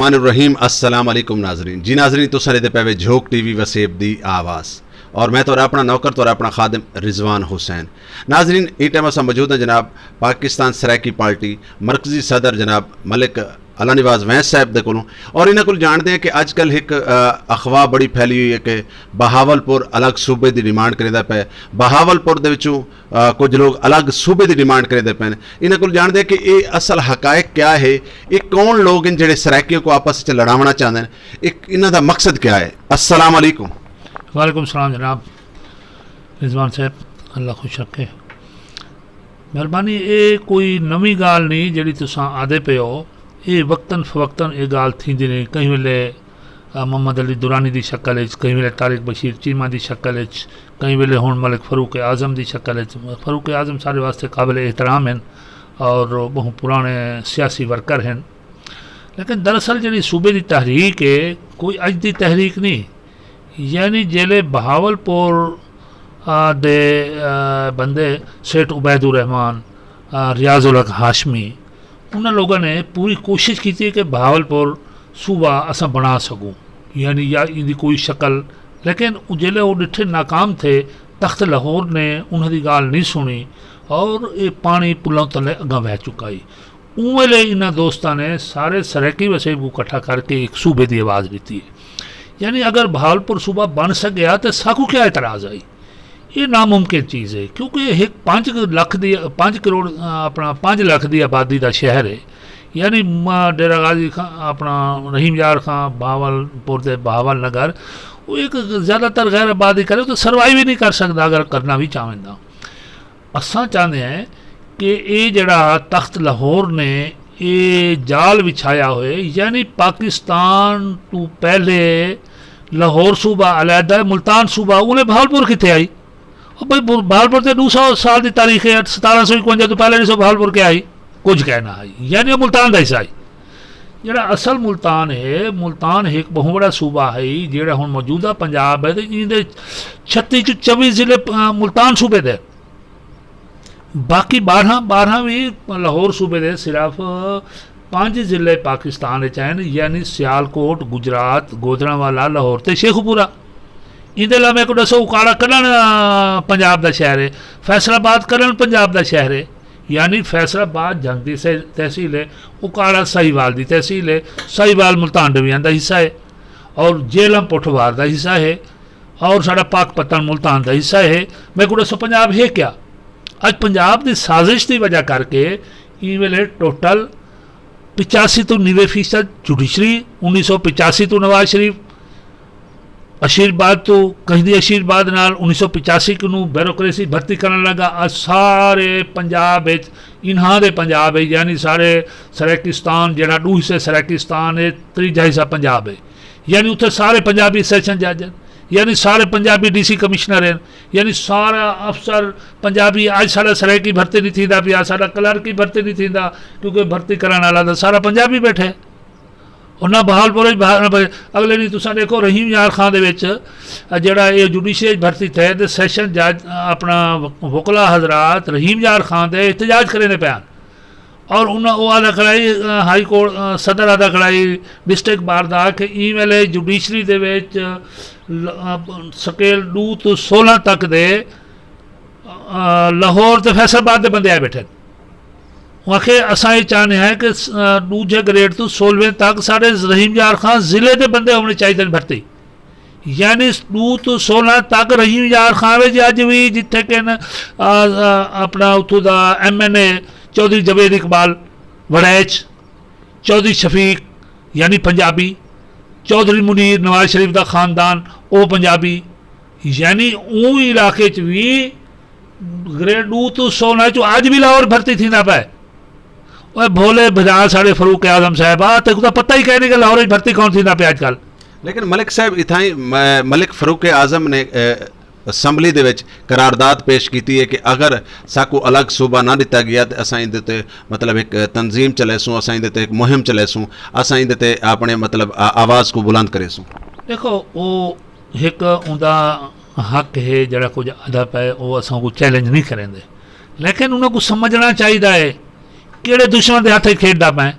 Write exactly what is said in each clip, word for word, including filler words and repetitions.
الرحمن الرحیم۔ السلام علیکم ناظرین۔ جی ناظرین، تساں دے پے وے جھوک ٹی وی وسیب دی آواز، اور میں تہاڈا اپنا نوکر، تہاڈا اپنا خادم رضوان حسین۔ ناظرین، ایں ٹائم اساں موجود ہیں جناب پاکستان سرائیکی پارٹی مرکزی صدر جناب ملک اللہ نواز وینس صاحب دے کولوں، اور انہاں کول جانتے ہیں کہ اج کل ایک، آ، افواہ بڑی پھیلی ہوئی ہے کہ بہاول پور الگ صوبے دی ڈیمانڈ کریندا پے۔ بہاول پور دے وچوں، آ، کچھ لوگ الگ صوبے دی ڈیمانڈ کریندے پے نے۔ انہاں کول جانتے ہیں کہ اے اصل حقائق کیا ہے، اے کون لوگ ہیں جڑے سرائیکیوں کو آپس وچ لڑاونا چاہندے نے، اے انہاں دا مقصد کیا ہے؟ السلام علیکم۔ وعلیکم السلام جناب رضوان صاحب، اللہ خوش رکھے۔ مہربانی، اے کوئی نویں گال نہیں جڑی تساں آدھے پے ہو۔ اے وقتاً فوقتاً اے گال تھیندی نہیں۔ کہیں ویلے، آ، محمد علی دورانی دی شکل وچ، کہیں ویلے طارق بشیر چیمہ دی شکل وچ، کہیں ویلے ہن ملک فاروق اعظم دی شکل وچ۔ فاروق اعظم سارے واسطے قابل احترام ہیں اور بہت پرانے سیاسی ورکر ہیں۔ لیکن دراصل جڑی صوبے دی تحریک ہے، کوئی اج دی تحریک نہیں۔ یعنی جیلے بہاول پور، آ، دے، آ، بندے سیٹھ عبید الرحمان، آ، ریاض الحق ہاشمی، انہاں لوگاں نے پوری کوشش کیتی ہے کہ بہاول پور صوبہ اساں بنا سکوں، یعنی یا ان دی کوئی شکل۔ لیکن او جیلے او ڈٹھے ناکام تھے، تخت لاہور نے انہاں دی گال نہیں سنی اور اے پانی پلاں تلے اگاں وہ چکا ہی۔ اوں ویلے انہاں دوستاں نے سارے سرائیکی وسیب کو اکٹھا کر کے ایک صوبے دی آواز دتی ہے۔ یعنی اگر بہاولپور صوبہ بن سکیا تے ساکو کیا اعتراض آئی؟ یہ ناممکن چیز ہے، کیونکہ ایک پانچ لکھ دی، پانچ کروڑ، آ، اپنا پانچ لکھ دی آبادی دا شہر ہے۔ یعنی ما-، ڈیرہ غازی خان، اپنا رحیم یار خان، بہاولپور دے بہاول نگر، وہ ایک زیادہ تر غیر آبادی کرے تو سروائیو ہی نہیں کر سکتا، اگر کرنا بھی چاہیں تو۔ اساں چاہندے ہیں کہ اے جڑا تخت لاہور نے اے جال وچھایا ہوئے، یعنی پاکستان تو پہلے لاہور صوبہ علیحدہ ہے، ملتان صوبہ، انہیں بہالپور کتھے آئی؟ او بھائی، بر-، بہالپور تے دو سو سال دی تاریخ ہے، ستارہ سو اکوجا تو پہلے نہیں سو بہالپور کیا آئی؟ کچھ کہنا آئی، یعنی وہ ملتان دا حصہ آئی۔ جڑا اصل ملتان ہے، ملتان ایک بہت بڑا صوبہ ہے، جڑا ہن موجودہ پنجاب ہے، تے ایندے چھتی چ چوبی ضلع، آ، ملتان صوبے دے۔ باقی بارہ، بارہ بھی لاہور صوبے دے صرف پانچ ضلع پاکستان وچ ہیں، یعنی سیالکوٹ، گجرات، گوجرانوالہ، لاہور تے شیخ پورہ۔ ایندے علاوہ میں کو دسو، اکاڑا کڈن، آ، پنجاب دا شہر ہے، فیصل آباد کڈن پنجاب دا شہر ہے، یعنی فیصل آباد جنگ دی سے-، تحصیل ہے، اکاڑا ساہیوال دی تحصیل ہے، ساہیوال ملتان ڈویژن دا حصہ ہے اور جہلم پٹھوار دا حصہ ہے۔ اور ساڈا پاک پتن ملتان دا حصہ ہے۔ میں کو دسو پنجاب ہے کیا؟ اج پنجاب دی سازش دی وجہ کر کے ای ویلے ٹوٹل پچاسی تو نوے فیصد جوڈیشری، انیس سو پچاسی تو نواز شریف اشیر باد تو کہیں دی اشیر باد نال انیس سو پچاسی کو نو بیوروکریسی بھرتی کرن لگا۔ اج سارے پنجاب وچ، انہاں دے پنجاب وچ، یعنی سارے سرائیکستان، جڑا دو حصے سرائیکستان ہے، تیجا حصہ پنجاب ہے، یعنی اتھے سارے پنجابی سیشن جج ہیں، یعنی سارے پنجابی ڈی سی کمشنر ہیں، یعنی سارا افسر پنجابی۔ اج ساڈا سرائیکی بھرتی نہیں تھیندا پیا، ساڈا کلرکی بھرتی نہیں تھیندا، کیونکہ بھرتی کرن والا تے سارا پنجابی بیٹھے۔ اور نہ بہالپور وچ بہال-، نہ بہال-، اگلے نہیں تساں دیکھو رحیم یار خان دے وچ جڑا یہ جوڈیشری وچ بھرتی تھے تے سیشن جج اپنا وک-، وکلا حضرات رحیم یار خان دے احتجاج کرے نے پے ہن۔ اور انہاں او آدھا کھڑائی، آ، ہائی کورٹ، آ، صدر آدھا کھڑائی ڈسٹرکٹ بار دا کہ ای ویلے جوڈیشری دے وچ ل-، آ، سکیل دو تو سولہ تک دے، آ، لاہور تے فیصل آباد دے بندے آئے بیٹھے۔ وہ آکھے اساں یہ چاہنے ہیں کہ س-، آ، دوجے گریڈ تو سولہویں تک سارے رحیم یار خان ضلع دے بندے ہونے چاہیے بھرتی۔ یعنی دو تو سولہ تک رحیم یار خان وچ اج وی جتھے کہ ن-، آ، آ، اپنا اتھوں دا ایم این اے چوہدری جاوید اقبال وڑیچ، چوہدری شفیق یعنی پنجابی، چوہدری منیر نواز شریف دا خاندان او پنجابی، یعنی اون علاقے چ وی گریڈ دو تو سولہ چ اج وی لاہور بھرتی تھیندا پے۔ اوے بھولے بھجا ساڈے فاروق اعظم صاحب، آ تیکوں تاں پتہ ہی کائے نہیں کہ لاہور وچ بھرتی کون تھیندا پیا اج کل۔ لیکن ملک صاحب، اتھاں ہی م-، ملک فاروق اعظم نے، اے، اسمبلی دے وچ قرارداد پیش کیتی ہے کہ اگر ساکو الگ صوبہ نہ دتا گیا تے اساں ایندے تے، مطلب، ایک تنظیم چلے سوں، اساں ایندے تے ایک مہم چلے سوں، اساں ایندے تے اپنے، مطلب، آ-، آواز کو بلند کرے سوں۔ دیکھو، او ایک اوندا حق ہے جڑا کچھ ادب ہے، او اساں کو چیلنج نہیں کریں دے، لیکن انہاں کو سمجھنا چاہیدا ہے کیڑے دشمن دے ہتھے کھیڈدا پے۔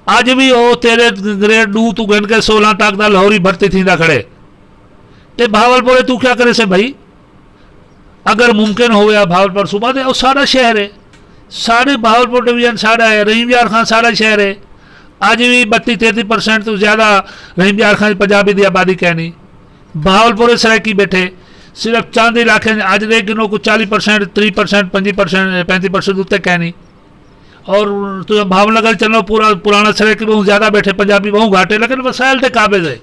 اج بھی او تیرے گریڈ ڈو تو گن کے سولہ تک دا لاہوری بھرتی تھیندا کھڑے۔ تے بہاولپور تو کیا کرے سے بھائی؟ اگر ممکن ہویا بہاولپور صوبہ دے، او ساڈا شہر ہے۔ ساڈے بہاولپور ڈویژن ساڈا ہے، رحیم یار خان ساڈا شہر ہے۔ اج بھی بتی تیتی پرسنٹ تو زیادہ رحیم یار خان پنجابی دی آبادی کہنی۔ بہاولپور سرائیکی بیٹھے، صرف چند علاقے نے، اج دے گنو کو چالی پرسنٹ، تری پرسنٹ، پنجی پرسنٹ، پینتی پرسنٹ اتنے کہنی۔ اور تساں بھاونگر چلو، پورا پرانا سرائیکی بہت زیادہ بیٹھے، پنجابی بہت گھاٹے، لیکن وسائل تے قابض ہے۔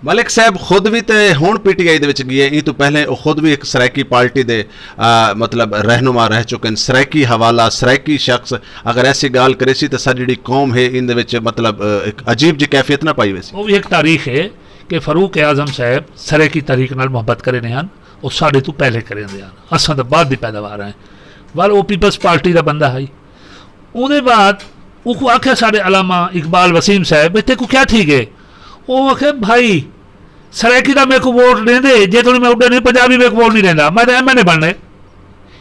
ملک صاحب خود بھی تے ہن پی ٹی آئی دے وچ گئے، ایں تو پہلے او خود بھی ایک سرائیکی پارٹی دے، آ، مطلب رہنما رہ چکے ہیں۔ سرائیکی حوالہ، سرائیکی شخص اگر ایسی گال کرے سی تے ساری جڑی قوم ہے ان دے وچ مطلب، آ، ایک عجیب جی کیفیت نہ پائی ویسی۔ وہ بھی ایک تاریخ ہے کہ فاروق اعظم صاحب سرائیکی تاریخ نال محبت کرے نے ہن، اور ساڈے تو پہلے کرے دے ہن، اساں تو بعد دی پیداوار ہیں۔ ول او پیپلز پارٹی دا بندہ ہے۔ اوندے بعد اوکوں آکھیا ساڈے علامہ اقبال وسیم صاحب، "بھئی تیکوں کیا تھی گئے؟" او آکھے، "بھائی، سرائیکی دا میرے کو ووٹ نہیں دے، جے تو میں اڈے نہیں، پنجابی میرے کو ووٹ نہیں دیندا، میں تو ایم این اے بننے۔"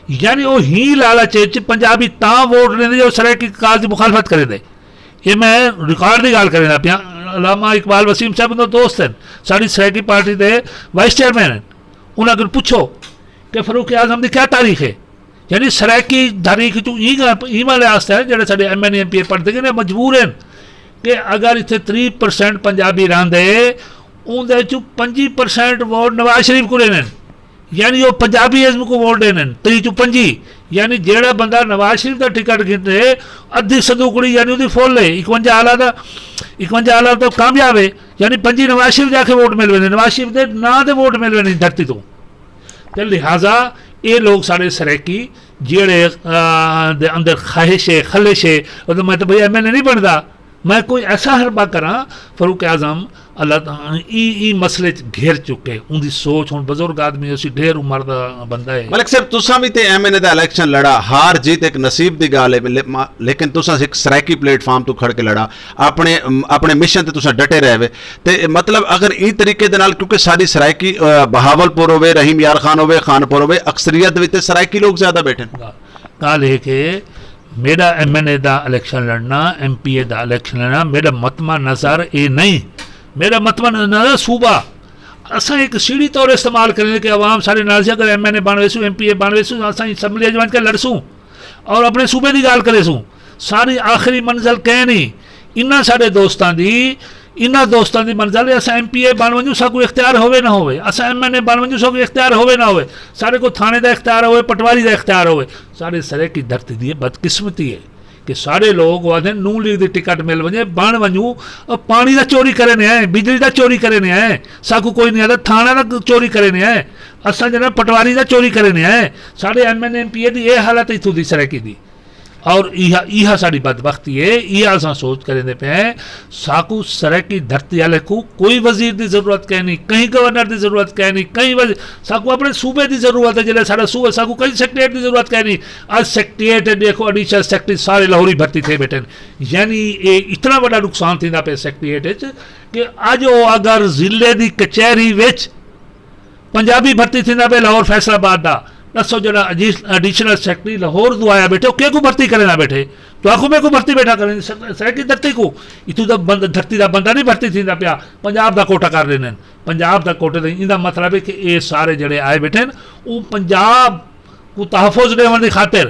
یعنی او ہی لالچ وچ پنجابی تاں ووٹ نہیں دے جو سرائیکی کاج دی مخالفت کرے دے۔ یہ میں ریکارڈ دی گل کرنا پیا۔ علامہ اقبال وسیم صاحب انہاں دوست ہیں، ساری سرائیکی پارٹی دے وائس چیئرمین ہیں۔ انہاں اگر پوچھو کہ فاروق اعظم دی کیا تاریخ ہے، یعنی سرائیکی تاریخ چوں ای گل، ای والے واسطے ہے، جڑے ساڈے ایم این اے، ایم پی اے پڑھدے نے، مجبور ہیں کہ اگر اتھے تری پرسنٹ پنجابی رہندے، اون دے چوں پنجی پرسنٹ ووٹ نواز شریف کو لینے۔ یعنی وہ پنجابی ازم کو ووٹ دینے، تری چوں پنجی۔ یعنی جیڑا بندہ نواز شریف دا ٹکٹ گھنتے، ادھی صندوقڑی، یعنی اودی فل ہے، اکونجا آلا دا، اکونجا آلا دا کامیاب ہے۔ یعنی پنجی نواز شریف جا کے ووٹ ملوے نے، نواز شریف دے ناں دے ووٹ ملوے نے دھرتی تو۔ تے لہذا اے لوگ سارے سرائیکی جیڑے، آ، دے اندر خواہش ہے، خلش ہے، او تے میں تے بھئی ایم این اے نہیں بندا۔ میں کوئی ایسا حربہ کراں، فاروق اعظم اللہ تعالیٰ ای، ای مسئلے چ گھر چکے، ان دی سوچ ہن بزرگ آدمی، اسی ڈھیر عمر دا بندہ ہے۔ ملک صاحب، تساں بھی تے ایم این اے دا الیکشن لڑا، ہار جیت ایک نصیب دی گال ہے، لے-، ما-، لیکن تساں ایک سرائیکی پلیٹ فارم تو کھڑ کے لڑا، اپنے، اپنے مشن تے تساں ڈٹے رہے وے۔ تے مطلب اگر ای طریقے دے نال، کیونکہ ساری سرائیکی، آ، بہاول پور ہوے، رحیم یار خان ہوے، خان پور ہوے، اکثریت وچ تے سرائیکی لوگ زیادہ بیٹھے نے۔ گل یہ کہ میرا ایم این اے دا الیکشن لڑنا، ایم پی اے دا الیکشن لڑنا، میرا متمع نظر اے نہیں۔ میرا متمع نظر صوبہ۔ اساں ایک سیڑھی طور استعمال کریں کہ عوام سارے نال سی، اگر ایم این اے بن ویسو، ایم پی اے بن ویسو، اساں اسمبلی اچ ونج کے لڑسوں اور اپنے صوبے دی گل کریسوں۔ ساری آخری منزل کہہ نہیں۔ انہاں ساڈے دوستاں دی، انہاں دوستاں دی منزل ہے، اساں ایم پی اے بن ونجوں، ساکو اختیار ہووے نہ ہووے، اساں ایم این اے بن ونجوں، ساکو اختیار ہووے نہ ہووے، ساڈے کو تھانے دا اختیار ہووے، پٹواری دا اختیار ہووے۔ ساڈے سرے کی دھرتی دی یہ بدقسمتی ہے کہ ساڈے لوگ آدھے نون لیگ دی ٹکٹ مل ونجے، بن ونجوں، او پانی دا چوری کرے نے آئے، بجلی دا چوری کرے نے آئے، ساکو کوئی نہیں آتا، تھانہ دا چوری کرے نے آئے، اساں جناب پٹواری دا چوری کرے نے آئے۔ ساڈے ایم این اے، ایم پی اے دی یہ حالت ہے اتھوں دی سرائیکی دی۔ اور ایہا، ایہا ساڈی بدبختی ہے، ایہا اساں سوچ کریندے پئے ہیں۔ ساکو سرائیکی دھرتی والے کو کوئی وزیر دی ضرورت کہنی، کہیں گورنر دی ضرورت کہنی، کہیں وز-، ساکو اپنے صوبے دی ضرورت ہے، جلے ساڈا صوبہ، ساکو کہیں سیکریٹریٹ دی ضرورت کہنی۔ اج سیکریٹریٹ دیکھو، ایڈیشنل سیکریٹری سارے لاہوری بھرتی تھے بیٹھے ہیں۔ یعنی یہ اتنا بڑا نقصان تھیندا پیا سیکریٹریٹ وچ کہ اج وہ اگر ضلع دی کچہری وچ پنجابی بھرتی تھیندا پیا لاہور فیصل آباد دا، دسو جڑا ایڈیشنل سیکرٹری لاہور تو آیا بیٹھے، وہ کیا کو بھرتی کرنا بیٹھے؟ تو آخو میں کو بھرتی بیٹھا کریں، سر-، سرائیکی دھرتی کو، اتو دا بند-، دھرتی دا بندہ نہیں بھرتی تھیندا پیا، پنجاب دا کوٹا کر لینے۔ پنجاب دا کوٹا دے، ایندا مطلب ہے کہ اے سارے جڑے آئے بیٹھے ہیں، وہ پنجاب کو تحفظ دیون دی خاطر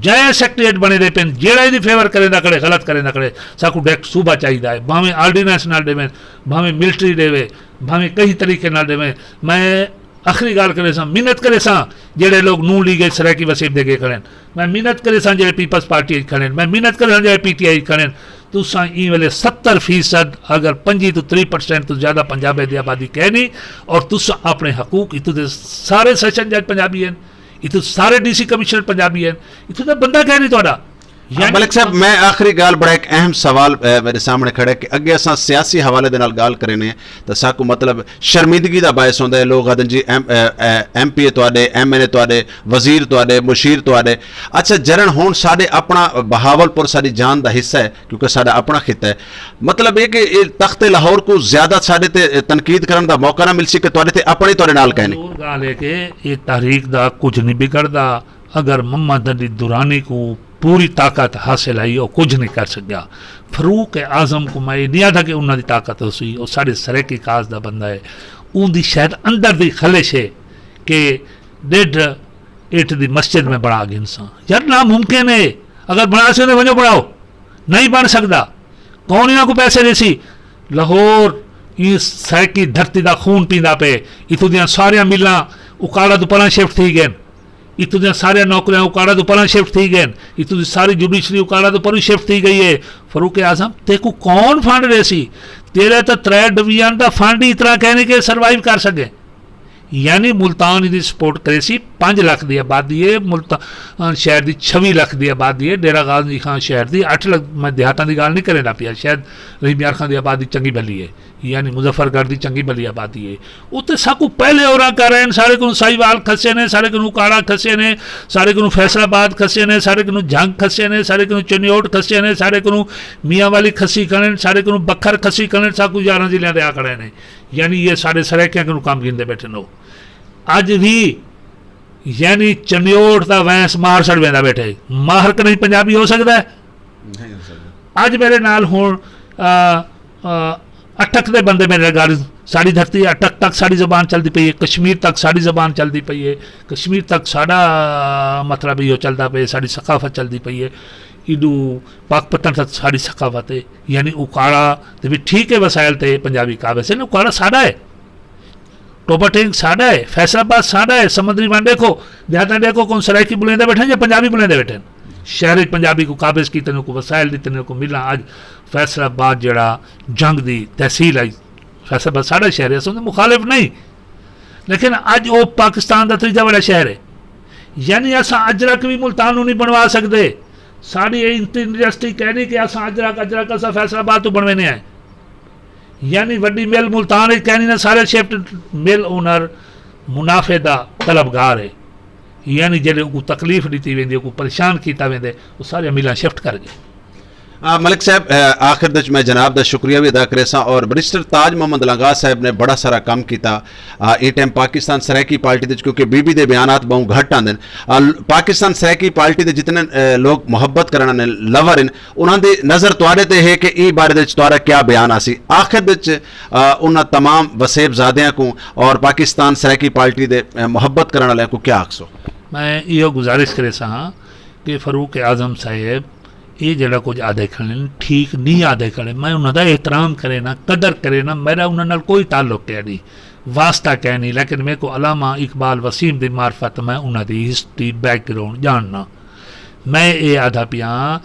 جائیں سیکریٹریٹ بنے دے پن، جیڑا دی فیور کرے نہ کرے، غلط کرے نہ کرے، ساکو ڈائریکٹ صوبہ چاہیدا ہے، بھاویں آرڈیننس نال دیویں، بھاویں ملٹری دیوے، بھاویں کہیں طریقے نال دیویں۔ میں آخری گل کرے ساں، محنت کرے ساں، جیڑے لوگ نون لیگ سرائیکی وسیب دے کے کھڑے ہیں۔ میں محنت کرے ساں جیڑے پیپلز پارٹی وچ کھڑے ہیں، میں محنت کرے ساں جیڑے پی ٹی آئی وچ کھڑے ہیں۔ تساں این ویلے ستر فیصد اگر پنجی تو تری پرسنٹ تو زیادہ پنجابی دی آبادی کہنی، اور تساں اپنے حقوق اتو دے سارے سیشن جج پنجابی ہیں، اتو سارے ڈی سی کمشنر پنجابی ہیں، اتو دا بندہ کہنی تہاڈا۔ یعنی ملک صاحب، میں آخری گال بڑا ایک اہم سوال، اے، میرے سامنے کھڑا ہے کہ اگے اساں سیاسی حوالے دے نال گال کرنے ہیں، تو ساکو مطلب شرمندگی دا باعث ہوندا ہے، لوگ آدھن جی ایم، اے، اے، ایم پی اے تواڈے، ایم این اے تواڈے، وزیر تواڈے، مشیر تواڈے۔ اچھا جرن، ہن ساڈے اپنا بہاول پور ساڈی جان دا حصہ ہے، کیونکہ ساڈا اپنا خطہ ہے۔ مطلب یہ کہ یہ تخت لاہور کو زیادہ ساڈے تے تنقید کرن دا موقع نہ مل سی کہ تواڈے تے اپنے تواڈے نال کہنے۔ ضرور گال ہے کہ یہ تحریک دا کچھ نہیں بگڑدا۔ اگر محمد علی دورانی کو پوری طاقت حاصل آئی، وہ کچھ نہیں کر سکیا۔ فاروق اعظم کو میں یہ نہیں آتا کہ انہوں دی طاقت ہو سی، وہ سارے سرے کی کاز دا بندہ ہے۔ ان دی شاید اندر دی خلش ہے کہ ڈیڈھ اٹ دی مسجد میں بنا گن سا۔ یار، ناممکن ہے۔ اگر بنا سکتے، وجہ بناؤ، نہیں بن سکتا۔ کون انہاں کو پیسے دے سی؟ لاہور، اس سرکی دھرتی دا خون پیندا پے۔ اتوں دیاں ساریاں ملاں اکاڑا تو پراں شفٹ تھی گئے۔ اتوں دیاں ساریاں نوکریاں اکاڑا تو پراں شفٹ تھی گئے۔ اتوں دی ساری جوڈیشری اکاڑا تو پراں شفٹ تھی گئی ہے۔ فاروق اعظم، تے کو کون فنڈ دے سی؟ تیرے تو ترے ڈویژن دا فنڈ ہی اتنا کہنے کہ سروائیو کر سکے۔ یعنی ملتان دی سپورٹ کرے سی، پنج لکھ دی آبادی ہے، ملتان شہر دی چھوی لکھ دی آبادی ہے، ڈیرہ غازی خان شہر دی اٹھ لکھ، میں دیہاتاں دی گل نہیں کریندا پیا، شاید رحیم یار خان دی آبادی چنگی بھلی ہے، یعنی مظفر گڑھ دی چنگی بھلی آبادی ہے۔ اتنے سب کو پہلے اور کر رہے ہیں، سارے کو ساہیوال کھسے نے، سارے کو کاڑا کھسے نے، سارے کو فیصل آباد کھسے نے، سارے کو جھنگ کھسے نے، سارے کو چنیوٹ کھسے نے، سارے کو میاں والی کھسی کھڑے نے، سارے کو بکھر کھسی کھڑے نے، سب کو یارہ ضلع دے آ کھڑے نے۔ یعنی یہ سارے سرائیکیاں کو کام گھندے بیٹھے نو۔ اج بھی یعنی چنیوٹ دا وینس ماہر سڑ ویندا بیٹھے۔ ماہر کہ نہیں پنجابی ہو سکدا ہے؟ نہیں ہو سکدا۔ اج میرے نال ہون، آ، آ، اٹک دے بندے میرے گل، ساری دھرتی اٹک تک ساری زبان چلدی پئی ہے، کشمیر تک ساری زبان چلدی پئی ہے، کشمیر تک ساڈا مطلب یہ چلدا پئے، ساری ثقافت چلدی پئی ہے، ایڈو پاک پتن تک ساری ثقافت ہے۔ یعنی اکاڑا تے بھی ٹھیک ہے، وسائل تے پنجابی قابض ہے، اکاڑا ساڈا ہے۔ ٹوبا ٹینگ ساڈا ہے، فیصل آباد ساڈا ہے، سمندری ون دیکھو، دیہاتاں دیکھو، کون سرائیکی بولیندے بیٹھے یا پنجابی بولیندے بیٹھے؟ شہر وچ پنجابی کو قابض کیتے نے، کو وسائل دیتے نے، کو ملاں۔ اج فیصل آباد جڑا جنگ دی تحصیل آئی، فیصل آباد ساڈا شہر ہے، اساں دے مخالف نہیں، لیکن اج او پاکستان دا تیجا بڑا شہر ہے۔ یعنی اساں اجرک بھی ملتان نوں نہیں بنوا سکدے۔ ساڈی یہ انڈسٹری کہنی کہ اساں اجرک، اجرک اساں فیصل آباد تو بنوینے ہیں۔ یعنی وڈی مل ملتان وچ کہنی نہ سارے شفٹ، مل اونر منافع دا طلبگار ہے۔ یعنی جڑے کو تکلیف دتی ویندی، کو پریشان کیتا ویندے، وہ سارے ملاں شفٹ کر گئے۔ آ، ملک صاحب، آ، آخر دے وچ میں جناب دا شکریہ بھی ادا کرے ساں، اور بریسٹر تاج محمد لنگا صاحب نے بڑا سارا کم کیتا۔ آ، اے ٹائم پاکستان سرائیکی پارٹی دے وچ، کیونکہ بی بی دے بیانات بہوں گھٹ آندے نے۔ آ، ل-، پاکستان سرائیکی پارٹی دے جتنے، آ، لوگ محبت کرنا نے، لور ہیں، انہاں دی نظر تواڈے تے ہے کہ ای بارے دے وچ تواڈا کیا بیان آسی؟ آخر دے وچ، آ، انہاں تمام وسیب زادیاں کو اور پاکستان سرائیکی پارٹی دے، آ، محبت کرن والے کو کیا آکھسو؟ میں ایہو گزارش کرے سا ہاں کہ فاروق اعظم صاحب، یہ جڑا کچھ آدھے کھڑے نے، ٹھیک نہیں آدھے کھڑے۔ میں انہاں دا احترام کرے نا، قدر کرے نا، میرا انہاں نال کوئی تعلق ہے نہیں، واسطہ کہہ نہیں، لیکن میرے کو علامہ اقبال وسیم دی معرفت، میں انہاں دی ہسٹری، بیک گراؤنڈ جاننا۔ میں یہ آدھا پیا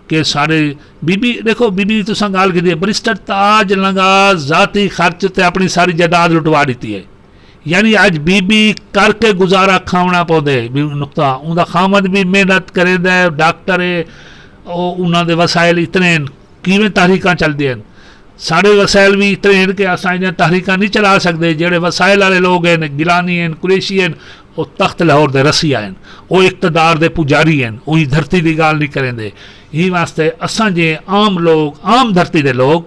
کہ سارے بی بی، دیکھو، بی بی تساں گال کی دی، بریسٹر تاج لنگا ذاتی خرچ تے اپنی ساری جائیداد لٹوا دیتی ہے۔ یعنی اج بی بی کر کے گزارا کھاونا پوندے، بھی نقطہ۔ اوندا خاوند بھی محنت کریندا ہے، ڈاکٹر ہے، او انہاں دے وسائل اتنے ہیں، کیویں تحریکاں چلدیاں ہیں؟ ساڈے وسائل بھی اتنے ہیں کہ اساں انہاں تحریکاں نہیں چلا سکدے۔ جڑے وسائل والے لوگ ہیں، گیلانی ہیں، قریشی ہیں، او تخت لاہور دے رسیا ہیں، او اقتدار دے پجاری ہیں، او ہی دھرتی دی گال نہیں کریندے۔ ہی واسطے اساں جے عام لوگ، عام دھرتی دے لوگ،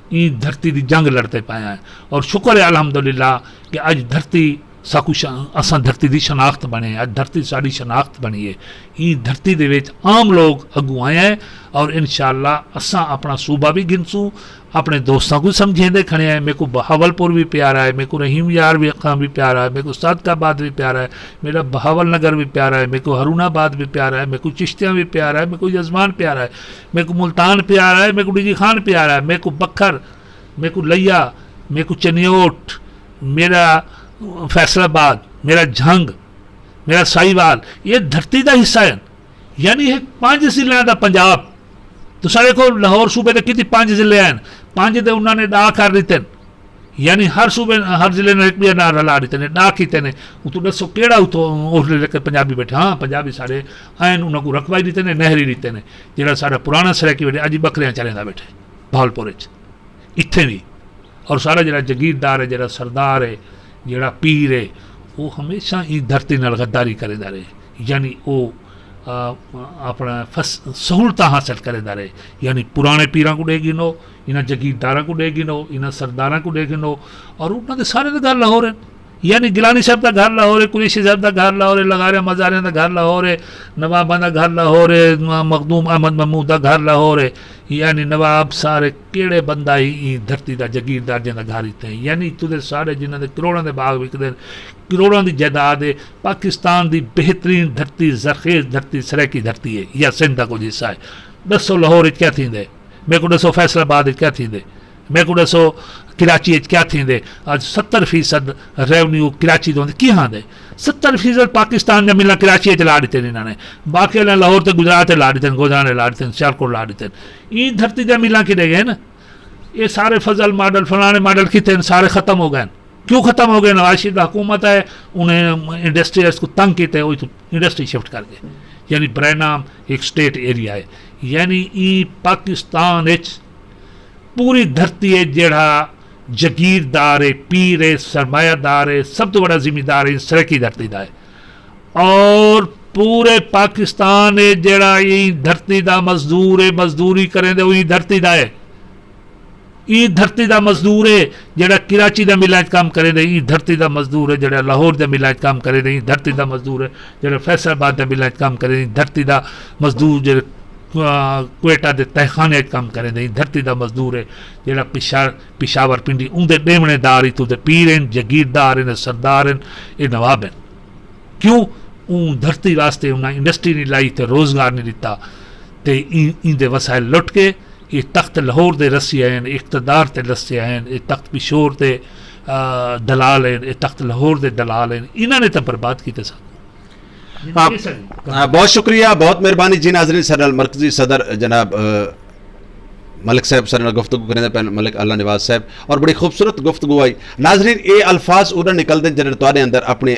ای دھرتی دی جنگ لڑتے پائے ہیں۔ اور شکر ہے الحمدللہ کہ اج دھرتی ساکو ش-، اساں دھرتی دی شناخت بنے، اج دھرتی ساڈی شناخت بنی ہے۔ ای دھرتی دے وچ عام لوگ اگو آئے ہیں، اور انشاءاللہ اساں اپنا صوبہ بھی گنسوں، اپنے دوستاں کو سمجھیں دے کھڑے ہیں۔ میرے کو بہاول پور بھی پیارا ہے، میرے کو رحیم یار بھی، خان بھی پیارا ہے، میرے کو صادق آباد بھی پیارا ہے، میرا بہاول نگر بھی پیارا ہے، میرے کو ہارون آباد بھی پیارا ہے، میرے کو چشتیاں بھی پیارا ہے، میرے کو یزمان پیارا ہے، میرے کو ملتان پیارا ہے، میرے کو ڈی جی خان پیارا ہے، میرے کو بکھر، میرے کو لیا، میرے کو چنیوٹ، میرا فیصل آباد، میرا جھنگ، میرا ساہیوال، یہ دھرتی دا حصہ ہے۔ یعنی یہ پانچ ضلع دا پنجاب، تو سارے کو لاہور صوبے دے کتی پانچ ضلع ہیں، پانچ دے انہوں نے ڈا کر دیتے ہیں۔ یعنی ہر صوبے، ہر ضلع نے ایک بھی نہ رلا دیتے ہیں، ڈا کیتے نے۔ اتو دسو کیڑا اتو اس لیے کہ پنجابی بیٹھے؟ ہاں، پنجابی سارے آئے ہیں، انہوں کو رقبہ ہی دیتے نے، نہری دیتے نے۔ جڑا سارا پرانا سرائیکی بیٹھے، اج بکریاں چلے دا بیٹھے بھالپور وچ، اتھے بھی۔ اور سارا جڑا جگیردار ہے، جڑا سردار ہے، جڑا پیر ہے، وہ ہمیشہ ہی دھرتی نال غداری کرے دا رہے۔ یعنی وہ، آ، اپنا فس-، سہولتاں حاصل کرے دا رہے۔ یعنی پرانے پیراں کو ڈے گنو، انہاں جگیرداراں کو ڈے گنو، انہاں سرداراں کو ڈے گنو، اور انہاں دے سارے دے گھر لاہور ہیں۔ یعنی گیلانی صاحب دا گھر لاہور ہے، قریشی صاحب دا گھر لاہور ہے، لغاریاں مزاریاں دا گھر لاہور ہے، نواباں دا گھر لاہور ہے، مخدوم احمد محمود دا گھر لاہور ہے۔ یعنی نواب سارے کیڑے بندہ ہی ایں دھرتی دا جگیردار جنہاں دا گھر ہی تے، یعنی اتھوں دے سارے جنہاں دے کروڑاں دے باغ وکدے، کروڑاں دی جائیداد ہے۔ پاکستان دی بہترین دھرتی، زرخیز دھرتی، سرائیکی دھرتی ہے یا سندھ دا کچھ حصہ ہے۔ دسو لاہور وچ کیا تھیندے؟ میرے کو دسو فیصل آباد وچ کیا تھیندے؟ میرے کو دسو کراچی وچ کیا تھیندے؟ اج ستر فیصد ریونیو کراچی تو آندے۔ کی آندے؟ ستر فیصد پاکستان دے ملاں کراچی وچ لا دتے نے انہاں نے، باقی والے لاہور تے گجرات تے لا دتے نے، گوجران تے لا دتے نے، سیالکوٹ لا دتے نے۔ ایں دھرتی دے ملاں کدے گئے نا؟ یہ سارے فضل ماڈل، فلانے ماڈل کیتے ہیں، سارے ختم ہو گئے۔ کیوں ختم ہو گئے؟ نواز شریف حکومت ہے، انہیں انڈسٹریز کو تنگ کیتے، وہ انڈسٹری شفٹ کر گئے۔ یعنی برائے نام ایک سٹیٹ ایریا ہے۔ یعنی ای پاکستان اچ پوری دھرتی ہے، جڑا جگیردار ہے، پیر ہے، سرمایہ دار ہے، سب تو بڑا ذمہ دار ہے، سرکی دھرتی دا ہے۔ اور پورے پاکستان ہے، جڑا ای دھرتی دا مزدور ہے، مزدوری کریں دے، وہی دھرتی دا ہے۔ ای دھرتی دا مزدور ہے، جڑا کراچی دا ملاں وچ کام کرے دے، ای دھرتی دا مزدور ہے، جڑا لاہور دا ملاں وچ کام کرے دے، ای دھرتی دا مزدور ہے، جڑا فیصل آباد دا ملاں وچ کام کرے دے، ای دھرتی دا مزدور جڑا کوئٹہ دے تہخانے وچ کام کرے دے، ای دھرتی دا مزدور ہے، جڑا پشاور پنڈی اون دے ڈیمنے دار ہی تو دے پیر ہیں، جگیردار ہیں، سردار ہیں، اے نواب ہیں۔ کیوں؟ اون دھرتی واسطے انہاں انڈسٹری نہیں لائی تے روزگار نہیں دتا، تے ان دے وسائل لٹ کے یہ تخت لاہور دے رسی آئے ہیں، اقتدار تے رسی آئے ہیں، یہ تخت پشور دے دلال ہیں، یہ تخت لاہور دے دلال ہیں، انہاں نے تے برباد کیتے سن۔ بہت شکریہ، بہت مہربانی جی۔ ناظرین، سر مرکزی صدر جناب ملک صاحب سر نال گفتگو کریں دے پین، ملک اللہ نواز صاحب، اور بڑی خوبصورت گفتگو آئی۔ ناظرین، اے الفاظ اڈن نکل دے جنہاں تواڈے اندر اپنے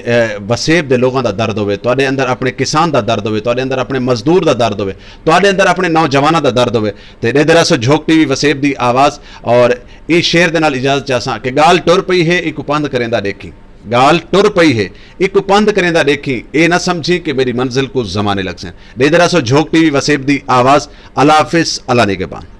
وسیب دے لوگاں دا درد ہوئے، تواڈے اندر اپنے کسان دا درد ہوئے، تواڈے اندر اپنے مزدور دا درد ہوئے، تواڈے اندر اپنے نوجواناں دا درد ہوئے۔ تے دے دراصل جھوک ٹی وی وسیب دی آواز، اور اے شعر دے نال اجازت چاہساں کہ گال ٹر پئی ہے، ایک پند کریں دا دیکھیں۔ گال ٹر پئی ہے، ایک پند کریں دا دیکھیں، اے نہ سمجھیں کہ میری منزل کو زمانے لگ سیں۔ دے دراصل جھوک ٹی وی وسیب دی آواز۔ اللہ حافظ، اللہ نگہبان۔